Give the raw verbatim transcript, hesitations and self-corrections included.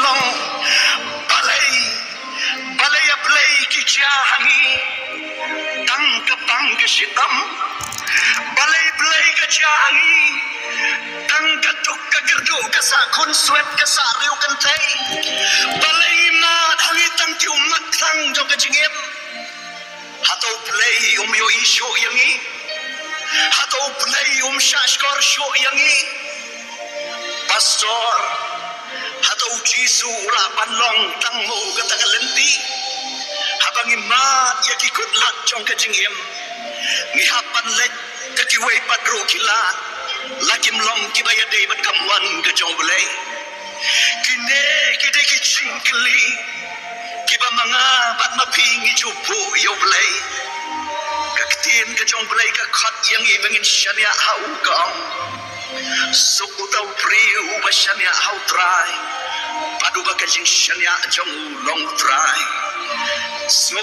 Balei, balei a Blei ki jia ha ngi tang ka pang ka shitom? Balei Blei ka jia ha ngi tang ka duk ka kyrduh, ka sah khun swet, ka sah riew kynthei? Balei ngi mad ha ngi tang ki ummat klang jong ka jingim? Hato Blei um ïohi shuh ïa ngi? Hato Blei um shahshkor shuh ïa ngi? Pastor, hato U Jisu u lah ban long tang mo kata ka lynti? Haba ngi mad ïa ki kut lad jong ka jingim, ngi hap ban leit da kiwei pat ruh ki lad, la kim long kiba ïadei bad ka mon ka jong U Blei? Kine ki dei ki jingkylli kiba ma nga bad ma phi ngi ju buh ïa U Blei. Ka ktien ka jong U Blei ka khot ïa ngi ba ngin shaniah ha u, ka ong: Suk uta u briew uba shaniah ha U Trai, bad uba ka jingshaniah jong u long U Trai. Sngew